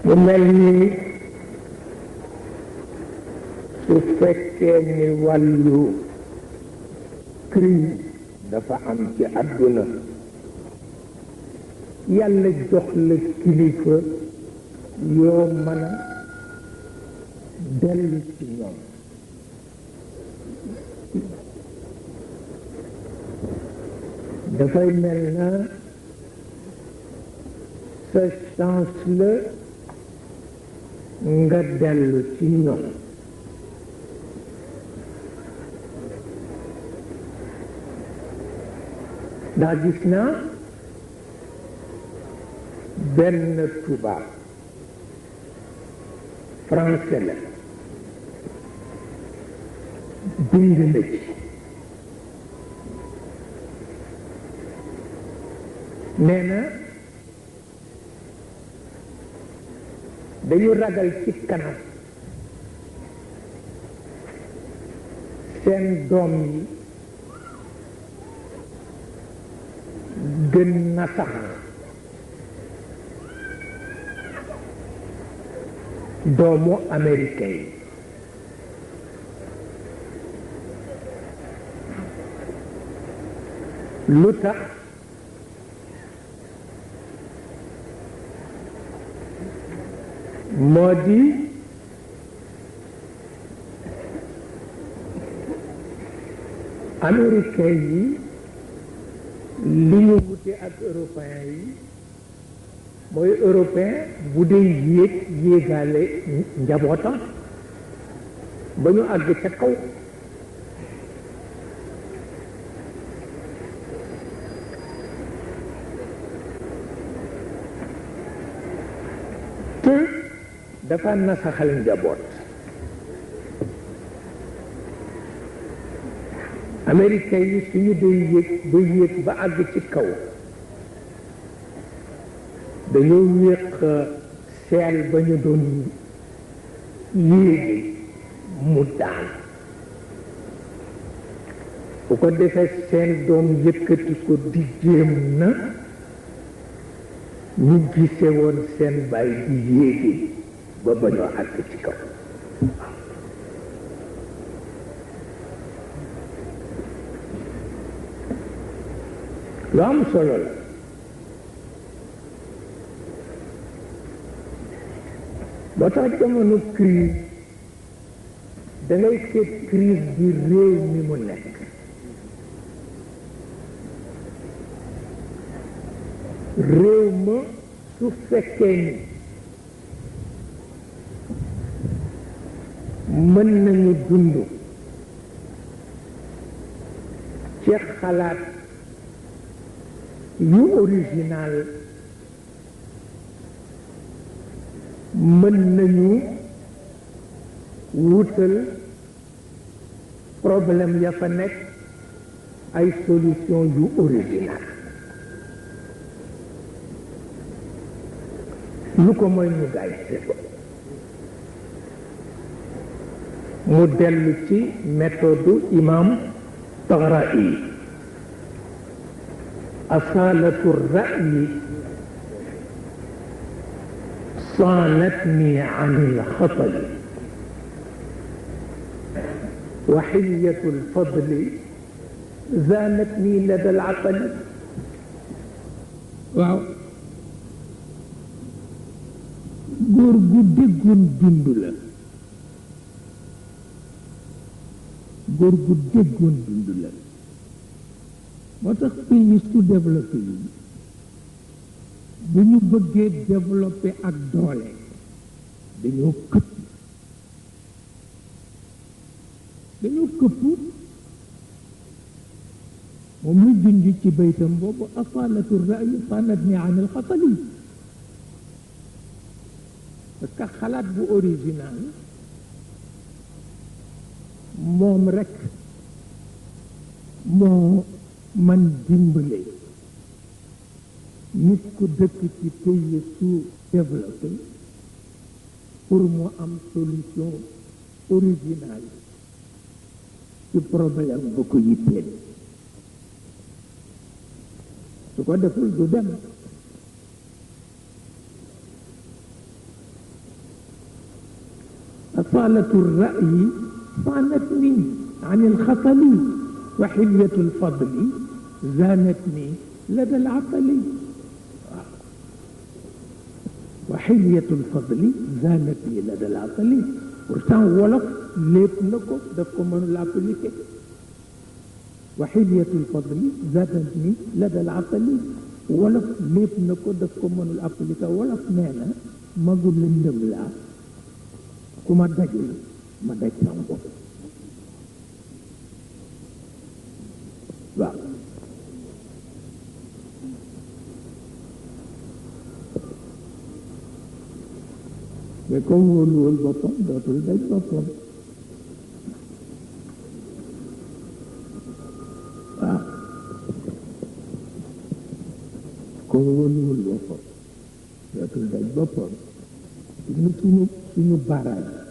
mu mel ni su fekkee ni wàllu crise dafa am ci àdduna yàlla jox la kilifa yoo mën a dellu ci ñoom dafay mel na sa chance la nga dellu ci ñoom ndax gis naa benn tubaab français la bind na ci nee na dañu ragal ci kanam seen doom yi gën na sax doomu américain yi lu tax moo di américain yi li ñu wute ak européen yi mooy européen bu dee yéegaale njabootam ba ñu àgg ca kaw te dafa nasaxal njaboot américain yi suñu dee yéeg ba àgg ci kaw dañoo wéq seel ba ñu doon yéegi mu daan bu ko defee seen doom yëkkati ko di jéem na ñu gise woon seen baay di yéegi ba ba ñu àgg ci kaw lu am solo la moo tax jamono crise dangay seet crise bi réew mi mu nekk réew ma su fekkee ni mën nañu dund ci xalaat yu original mën nañu wutal problème ya fa nekk ay solution yu original lu ko mooy ñu gaay ko mu dellu ci méthode imam Taghra'i asalatu ra'yi صانتني عن الخطل وحلية الفضل زانتني لدى العقل waaw góor gu déggoon dund la góor gu déggoon dund la moo tax pays su développé yi bu ñu bëggee développer ak doole dañoo këpp moom lu junj ci baytam boobu asalatu ra'yi sanatni an al xatali parce que xalaat bu original moom rek moo man dimbale nit ku dëkk ci pays sous-développé pour mu am solution originale ci problème bu ko yitteel su ko deful du dem أصالة الرأي صانتني عن الخطل وحلية الفضل زانتني لدى العطل وحلية الفضل زانتني لدى العطل pourtant wolof lépp na ko daf ko mënul appliquer وحلية الفضل زانتني لدى العطل wolof lépp na ko daf ko mënul appliquer wolof nee na magul lëndëm laa ku ma dajul ma daj sama bopp waaw mais comme wóoluwul boppam dootul daj boppam waaw comme wóoluwul boppam dootul daj boppam suñu barrage